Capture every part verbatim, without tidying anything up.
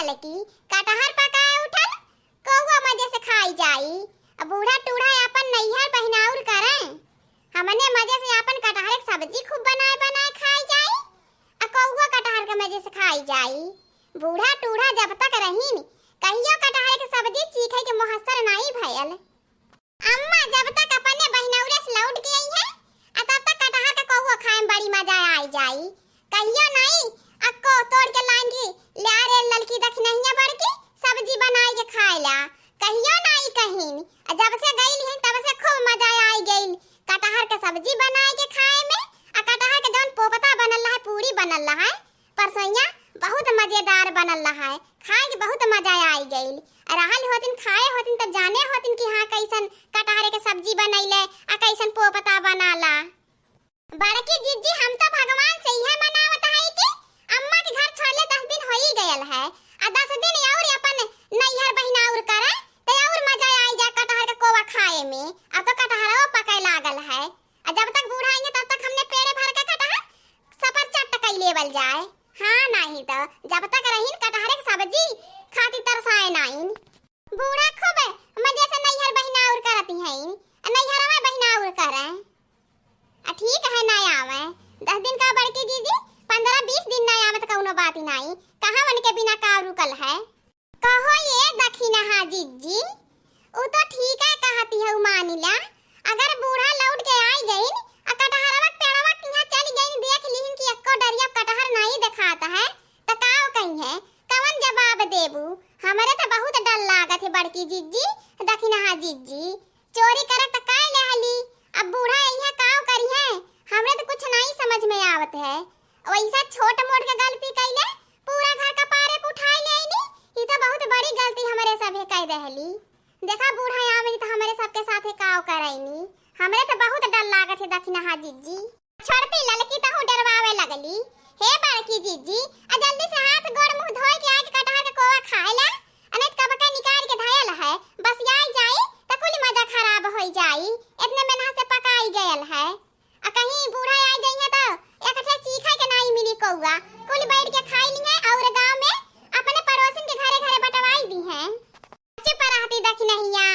ललकी, कटहर पकाए उठल, कौआ मजे से खाई जाई। अब बूढ़ा टूढ़ा अपन नैहर बहिनाउर करें, हमने मजे से अपन कटहर के सब्जी खूब बनाए बनाए खाई जाई, आ कौआ कटहर के मजे से खाई जाई। बूढ़ा टूढ़ा जब तक रहीन, कहियो कटहर के सब्जी चीखे के मुहस्सर नाई भयल। अम्मा जब तक अपने बहिनौरे से लौट के आई है, आ तब तक कटहर के कौआ खाए में बड़ी मजा आई जाई। कहियो नाई अक्को तोड़ के लाइन की, ले आ रे ललकी दखिनहिया बड़की, सब्जी बनाई के खाए ला। कहियो नाई कहीं, आ जब से गई हैं तब से खूब मजा आई गई कटहर के सब्जी बनाए के खाए में। आ कटहर के जौन पोपता बनल रहा है, पूरी बनल रहा है, परसोइया बहुत मजेदार बनल रहा है, खाए के बहुत मजा आई गइल। रहल होतिन, खाए होतिन, तब जाने होतिन कि हाँ, कैसन कटहरे के सब्जी बनैले आ कैसन पोपता बनाला। बड़की जिज्जी, हम तो भगवान से इहे मनावत है कि अम्मा के घर छोड़ले दस दिन होई गयल है, आ दस दिन और अपन नैहर बहिनाउर करे, तो और मजा आई जा कटहर के कोवा खाए में। अब तो कटहरो पके लागल है। आ जब तक बूढ़ा आएंगे, तब तक हमने पेड़े भर के कटहर सफरचट कई लेवल जाए। हाँ, नाहीं तो जब तक रहीन कटहरे के सब्जी खाती तरसाए नाइन। बूढ़ा खूब मजे से नैहर बहिनाउर करती हैं, नैहरवा बहिनाउर करें। आ ठीक है, ना आवे। दस दिन का बड़की जिज्जी, पन्द्रह बीस दिन ना आवे तो कौनो बात ही नाई। कहाँ उनके बिना का रुकल है? कहो ये दखिनहा जिज्जी, उ तो ठीक है कहती है, उ मानिला। अगर बूढ़ा लौट के आई गइन, आ कटहरवा के पेड़वा के यहाँ चली गइन, देख लिहिन कि एक्को डरिया कटहर नाई देखात है, त का कही है? कवन जवाब देबू? हमरे तो बहुत डर लागत है बड़की जिज्जी, दखिनहा जिज्जी। चोरी करत त कर लेहली, अब बूढ़ा अइहे काव करिहे? हमरे त कुछ नाई समझ में आवत है। वैसा छोट मोट के गलती कइले पूरा घर का पारे पे उठाए लेइनी, ई त बहुत बड़ी गलती हमरे सभे कइ देहली। देखा बूढ़ा आवे त हमरे सबके साथे काव करइनी। हमरे त बहुत डर लागत है दखिनहा जिज्जी। छोड़ती ललकी तहूँ डरवावे लगली। हे बड़की जिज्जी, आ जल्दी से हाथ गोड़ मुँह धोए के आके कटहर के कोवा खाए ला, अनेक कब के निकाल के धयल है, बसियाई जाई त कुल मजा खराब होई जाई, इतने मेहनत से पकाई गयल है। आ कहीं बूढ़ा आ जाइए त एक ठे चीखे के नाई मिली कौआ, कुल बैठ के खाई लिहे और गाँव में अपने पड़ोसन के घरे घरे बंटवाई दिहे। चुप रहती दखिनहिया,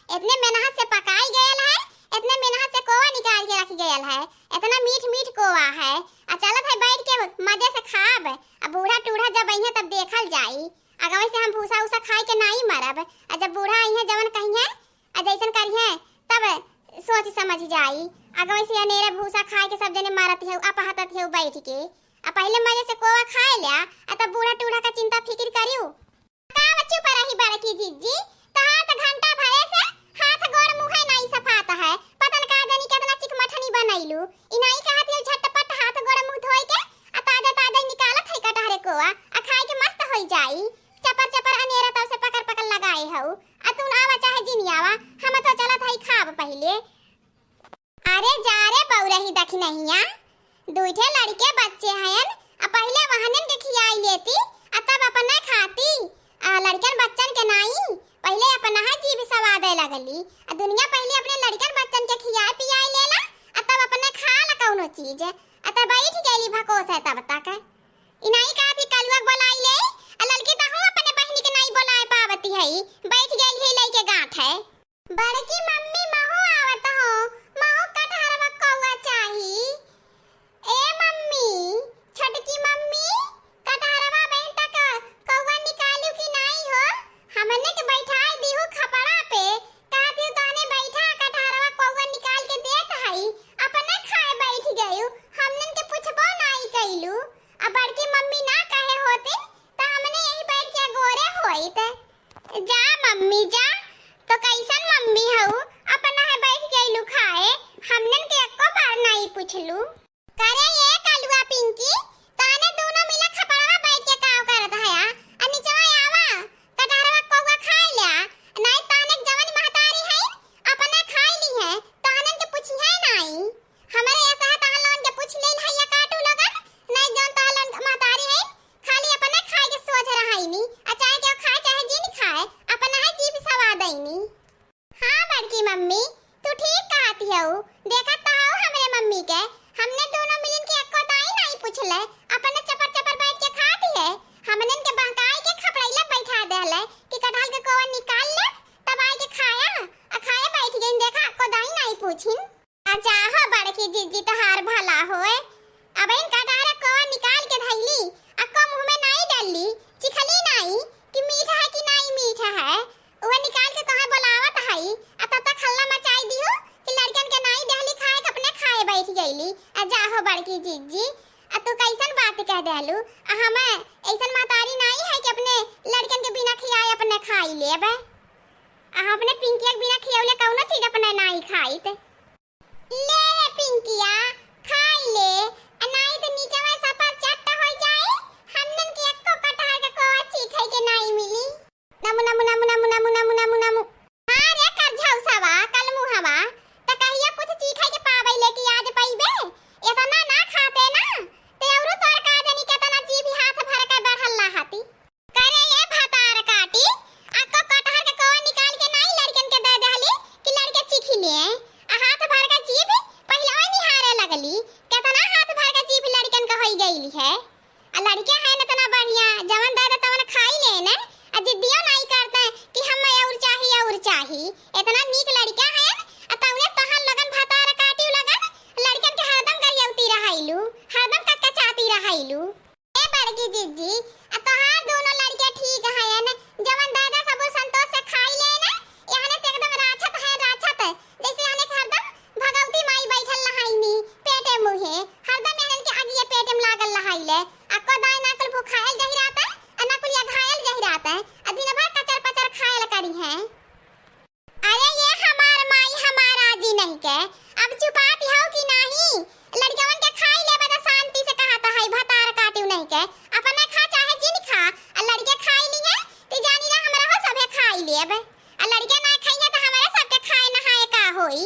इतने मेहनत से पकाई गयल है, इतने मेहनत से कोवा निकाल के रखी गयल है, इतना मीठ मीठ कोवा है, आ चलत है बैठ के मजे से खाब। आ बूढ़ा टूढ़ा जब अइहे तब देखल जाई। अगवे से हम भूसा उसा खाए के नाई मरब, आ जब बूढ़ा अइहे जवन कहिहे, आ जैसन करिहे तब सोच समझ जाई। अगवे से अनेरे भूसा खाए के सब जने मरत है, अपहतत है बैठ के। आ पहिले मजे से कोवा खाए ल्या, आ तब बूढ़ा टूढ़ा का चिंता फिकिर करियो। का बच्चू पर रही बड़की जिज्जी, तहार त घंटा भरे से हाथ गोड़ मुँहे नाई सफात है। पता न का जानी केतना चिकमठनी बनैलू। ई नाई कहत यू झटपट हाथ गोड़ मुँह धोए के आ ताजा ताजा निकालत है कटहरे कोवा आ खाए के मस्त होई जाई। चपर चपर अनेरा तब से पकड़ पकड़ लगाए हऊ। आ तू आवा चाहे जिन आवा, हम तो चलत हई खाब पहिले। अरे जा रे बउरही दखिनहिया, दुई ठे लड़के बच्चे हयन, आ पहिले वहनन के खियाई लेती, आ तब अपने खाती। आ लड़कन बच्चन के नाई, पहिले अपना है जीभ सवादे लगली। आ दुनिया पहिले अपने लड़कन बच्चन के खियाए पियाए लेला, आ तब अपने खा ला कौनो चीज। आ तब बैठ गईली भकोस है तब तक। ई नाई कहती कलुआ के बोलाई ले, आ ललकी तहूँ अपने बहिनी के नाई बोलाए पावती है, बैठ गईली है लइके गांठ है। बड़की मम्मी, महू आवत हो, महू कटहरवा कौआ चाही। ए मम्मी, छोटकी मम्मी, कटहरवा बेटा का कौआ निकालू कि नाई हो? हमने के बैठाई दीहू खपड़ा पे, कहत हूँ तहने बैठा, कटहरवा कौआ निकाल के देत हई, अपने खाए बैठ गयू, हमनन के पूछबो नाई कइलू। अब बड़की मम्मी ना कहे होती, त हमने यही बैठ के गोरे होइत। जा मम्मी जा, तो कैसन मम्मी हऊ, अपना है बैठ गईलू खाए, हमनन के एको बार नाई पूछलू। करे ये कलुआ पिंकी, ताने दोनों मिला खपड़वा बैठ के काव करत हया, आ निचवा आवा, कटहरवा कौआ खाए ल्या, नाई ताने जवन महतारी है, अपना खाए ली है, तानन के पूछी है नाई। हमरे ऐसा है तहन लोगन के पूछ लेन है या काटू लोगन, नाई जौन तहन लोगन के महतारी है, खाली अपने खाए के सोच रहाइनी, आ चाहे केहू खाए चाहे जिन खाए, अपना है जीभ सवादइनी। हाँ बड़की मम्मी, तू ठीक कहती हऊ, देखत तो हऊ हमरे मम्मी के, हमने दोनों मिलिन के एको दाई नाई पूछले, अपने चपर चपर बैठ के खाती है, हमनन के बहकाई के खपड़ैला खाई लेबे। आ अपने पिंकिया के बिना खियौले कौनो चीज अपने नाई खाइत। ले रे पिंकिया, खाई ले। आ नाई तो नीचे में सफर चट्ट हो जाए, हमनन के एको कटहर के कोवा चीखे के नाई मिली। नमु, नमु, नमु, नमु। हाँ रे करझौसवा, कलमुहवा, त कहिया कुछ चीखे के पावे ले कि आज पइबे? एतना ना खाते ना, ते औरू तोर का जनी केतना जीभ हाथ भर के बढ़ल रहती। करे ये भतार काटी, अक्को कटहर के कोवा निकाल के नाई लड़कन के दे दहली कि लड़के चीखी ले। आ हाथ भर के जीभ पहिलवा निहारे लगली, केतना हाथ भर के जीभ लड़कन के होई गइली है। आ लड़के हैं इतना बढ़िया, जवन दे दे तवन खाई लेने, आ जिद्दियो नाई करते कि हम और चाही, और चाही। इतना नीक लड़के हैं, आ तउने तहन लगन भतार काटियो लगन, लड़कन के हरदम गरियौती रहाइलू, हरदम कचकचाती रहाइलू। ए बड़की जिज्जी, आ तोहार दोनों लड़के ठीक हैं, जवन दे दे सबू संतोष से खाई लेने, एहने ते एकदम राछत हैं, राछत। जैसे एहने के हरदम भगवती माई बैठल लहाइनी, पेटे मुहे, हरदम एहन के अगिए पेटे में लागल लहाइले। अक्को दाई ना कुल भुखायल जहिरात है, आ ना कुल अघायल जहिरात है, आ दिन भर कचर पचर खायल करी हैं। अरे ये हमार माई हमार आजी नहीं के, अब चुपात हो कि नाही? लड़कवन के खाई लेबे त शांति से कहत है, भतार काटियो नहीं के, अपने खा चाहे जिन खा, आ लड़के खाई ली है, ती जानी ना हमरा हो सभे खाई लेबे। आ लड़के ना खाइए त हमरे सबके खाए नहाए का होई?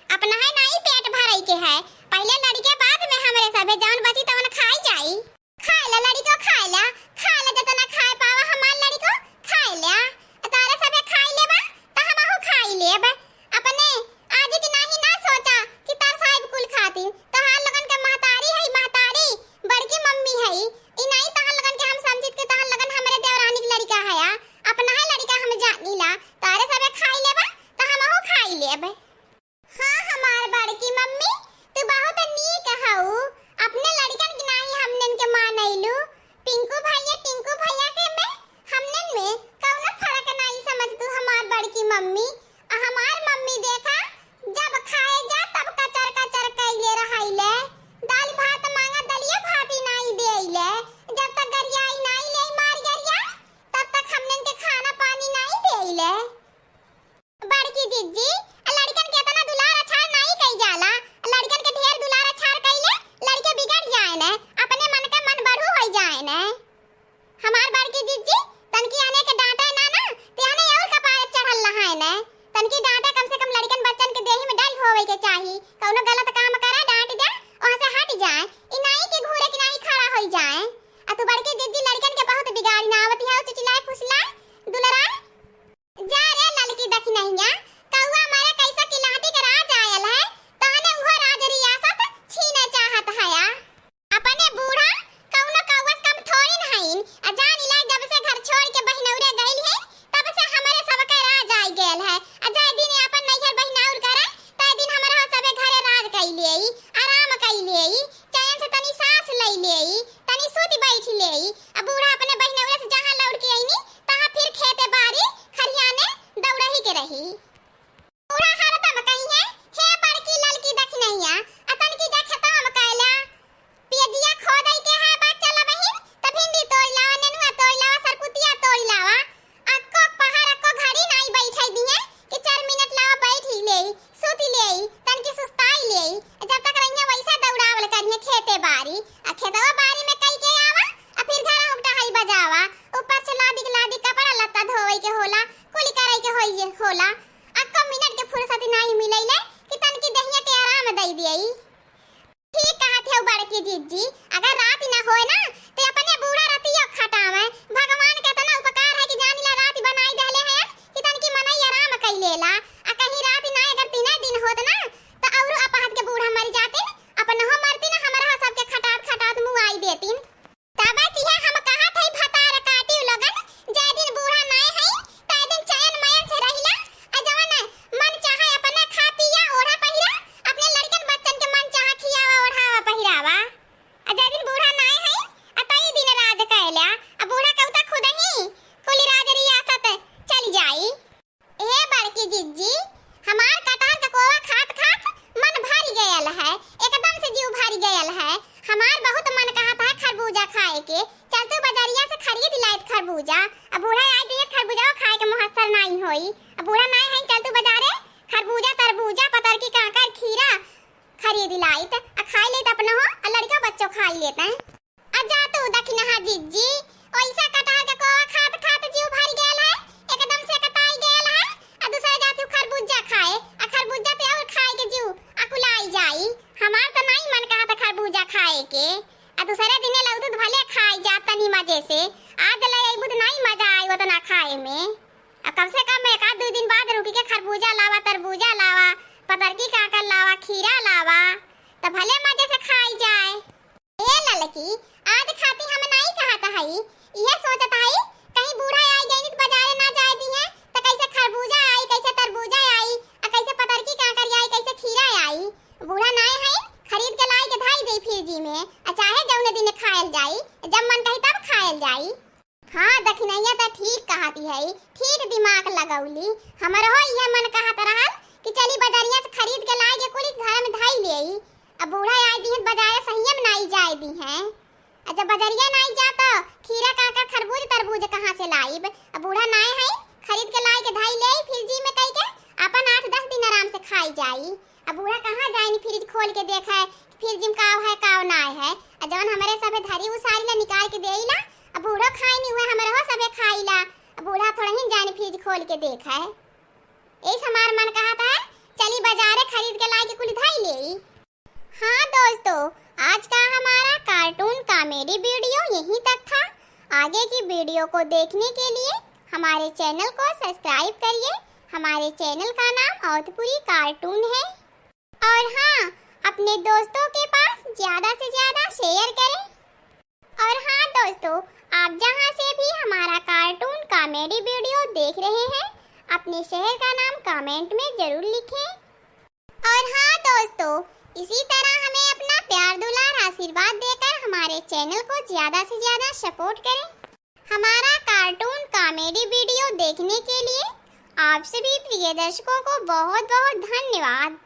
अपना है नाई पेट भरई के है, पहिले लड़के बाद में हमरे सभे जवन बची तवन खाई जाई। खाए ला लड़को खाए ला, खाए ला जतना खाए पावा हमार लड़को खाए ला। तारे सभे खाई लेबा त हमहू खाई लेब। अपने आज की नाही ना सोचा कि तार साहिब कुल खाती, तोहार लगन के महतारी है महतारी, बड़की मम्मी है। ई नाई तहन लगन के हम समझित कि तहन लगन हमरे देवरानी के लड़का है, अपना है लड़का हम जानी ला। तारे सभे खाई लेबा त हमहू खाई लेब। हाँ, हमार बड़की मम्मी, तू बहुत नीक हऊ। अपने लड़कन के नाही हमनन के मानैलू। पिंकू भैया, टिंकू भैया के में, हमनन में कौनो फर्क नाही समझ तू हमार बड़की मम्मी। आ हमार मम्मी देखा, जब खाए जा तब कचर कचर कैले रहैले। दाल भात मांगा, दलिया भात ही नाही देइले। जब तक गरियाई नाही ले मार गरिया, तब तक हमनन के खाना पानी नाही देइले। बड़की जिज्जी, लड़कन के इतना दुलार अछार नाई कई जाला। लड़कन के ढेर दुलार अछार कइले, लड़के बिगड़ जाए न, अपने मन के मन बढ़ू होई जाए न। हमार बड़की जिज्जी, तनकी अने के डांटे ना ना, ते अने और कपारे चढ़ल नहाए न। तनकी डांटे, कम से कम लड़कन बच्चन के देही में डर होवे के चाही। कौनो गलत काम करे, डांट दे, वहाँ से हट जाए। ई नाई के घूरे के नाही खड़ा होई जाए। आ तू बड़की जिज्जी लड़कन के बहुत बिगाड़ी ना आवती है, चिचिलाए, फुसलाए, दुलराए। जा रे ललकी दखिनहिया, कौआ मारे कैसा किलाटी के राज आयल है, तहने उहो राज रियासत छीने चाहत हया। अपने बूढ़ा कौनो कौआ से कम थोड़ी न हईन। आ जान इला जब से घर छोड़ के बहिनौरे गइल है, तब से हमरे सबके राज आइ गयल है। आ जाए दिन अपन नैहर बहिनौर करे, तय दिन हमरा सबे घरे राज कइ लेई, आराम कइ लेई, चैन से तनी सांस लइ लेई, तनी सूत बैठ लेई। आ बूढ़ा अपने बहिनौरे से जहाँ लौट के अइनी, तहाँ फिर खेते बारी खरियाने दौड़ही के रही। बूढ़ा हरदम कहिए, "हे बड़की ललकी दखिनहिया, अतन की जा खेतवा में कैला। पियजिया खोदई के है, बा चला बहिन, त भिंडी तोड़ लावा, नेनुआ तोड़ लावा, सरपुतिया तोड़ लावा।" अक्को पहाड़ अक्को घड़ी नाई बैठे दिए कि चार मिनट लावा बैठ ही लेई, सूत ही लेई, तन की सुस्ताई लेई। जब तक रहिया वैसा दौड़ावल करिए खेते बारी, आ खेतवा बारी में कई के आवा, आ फिर घर उगटा हई बजावा, ऊपर से लादी के लादी कपड़ा लत्ता धोवे के होला, कुल करे के होई जे होला। अक्को मिनट के फुर्सत नाही मिलैले कि तनकी देहिया के आराम दई दियई। ठीक कहत हऊ बड़की जिज्जी, अगर रात ना होए ना, ते अपने बूढ़ा रतिया खटावे। भगवान के इतना उपकार है कि जानिला रात बनाई देले हैं कि तनकी मनई आराम कई लेला। आ कहीं रात ना अगर तीने दिन होत ना, त औरो अपहत के बूढ़ा मर जातिन, अपनहो मरतिन, हमरा सबके खटात खटात मुआई देतिन। तब तिहे हम कहत हई भतार काटियो लगन, जय दिन बूढ़ा नाय हई, तय दिन चैन मैन से रहिला, आ जवन मन चाहे अपने खा पिया, ओढ़ा पहिरा, अपने लड़कन बच्चन के मन चाहे खियावा, ओढ़ावा, पहिरावा। आ जय दिन बूढ़ा नाय हई, आ तई दिन राज कैला, आ बूढ़ा कौता खुद ही कुल राज रियासत चल जाई। ए बड़की जिज्जी, हमार कटहर के कोवा खात खात मन भर गयल है, एकदम से जीव भर गयल है। हमार बहुत मन कहत है खरबूजा खाए के। चल तू बजरिया से खरीद लाइत खरबूजा। अब बूढ़ा आए दिए खरबूजा खाए होई। अब बूढ़ा नाय है, चल तू बजारे खरबूजा, तरबूजा, पतरकी, कांकर, खीरा खरीद लाइत, आ खाई लेत अपना हो, आ लड़का बच्चो खाई लेत हैं। आ जा तू दखिनहा जिज्जी, ओइसा कटहर के कोवा खात खात जीव भर गेल है, एकदम से कटाई गेल है। आ दूसरा जात हूँ खरबूजा खाए, आ खरबूजा ते और खाए के जीव अकुलाई जाई। हमार तो नाई मन कहा था खरबूजा खाए के। आ दूसरे दिने लौटू तो भले खाई जा तनी मजे से, आज ले अइबू तो नाई मजा आई उतना खाए में। आ कम से कम एक आध दू दिन बाद रुकी के खरबूजा लावा, तरबूजा लावा, पतरकी कांकर लावा, खीरा लावा, तो भले मजे से खाई जाए। ए ललकी, आज खाती हम नाई कहत हई, इहे सोचत हई, कहीं बूढ़ा आई गई तो बाजारे ना जाए दी है, तो कैसे खरबूजा आई, कैसे तरबूजा आई, आ कैसे पतरकी कांकरी आई, कैसे खीरा आई। बूढ़ा नाई है, खरीद के लाई के धाई दे फ्रिजी में, आ चाहे जौने दिन खायल जाई, जब मन कही तब खायल जाई। हाँ, दखिनैया त ठीक कहती है, ठीक दिमाग लगौली। हमरहो इहे मन कहत रहल कि चली बजरिया से खरीद के लाई के कुली घर में धाई लेई। अब बूढ़ा आए दी हैं, बजारे सहिए में नाई जाए दी हैं। आ जब बजरिया नाई जा तो खीरा काकर खरबूज तरबूज कहाँ से लाइब? अब बूढ़ा नाए है, खरीद के लाई के धाई लेई फ्रिजी में कई के अपन आठ दस दिन आराम से खाई जाई। अब बूढ़ा कहाँ जाइन फ्रिज खोल के देखे, फ्रिज में काव है, काव नाय है। आ जौन हमरे सभे धरी उसारी ला निकाल के देई ला, अब बूढ़ो खाई नहीं हुए, हमरे हो सभे खाई ला। अब बूढ़ा थोड़ा ही जाइन फ्रिज खोल के देखे। यही हमार मन कहत है, चली बजारे खरीद के लाई के कुल धाई लेई। हाँ दोस्तों, आज का हमारा कार्टून कॉमेडी वीडियो यहीं तक था। आगे की वीडियो को देखने के लिए हमारे चैनल को सब्सक्राइब करिए। हमारे चैनल का नाम अवधपुरी कार्टून है। और हाँ, अपने दोस्तों के पास ज़्यादा से ज़्यादा शेयर करें। और हाँ दोस्तों, आप जहाँ से भी हमारा कार्टून कॉमेडी वीडियो देख रहे हैं, अपने शहर का नाम कमेंट में ज़रूर लिखें। और हाँ दोस्तों, इसी तरह हमें अपना प्यार दुलार आशीर्वाद देकर हमारे चैनल को ज़्यादा से ज़्यादा सपोर्ट करें। हमारा कार्टून कॉमेडी वीडियो देखने के लिए आप सभी प्रिय दर्शकों को बहुत बहुत धन्यवाद।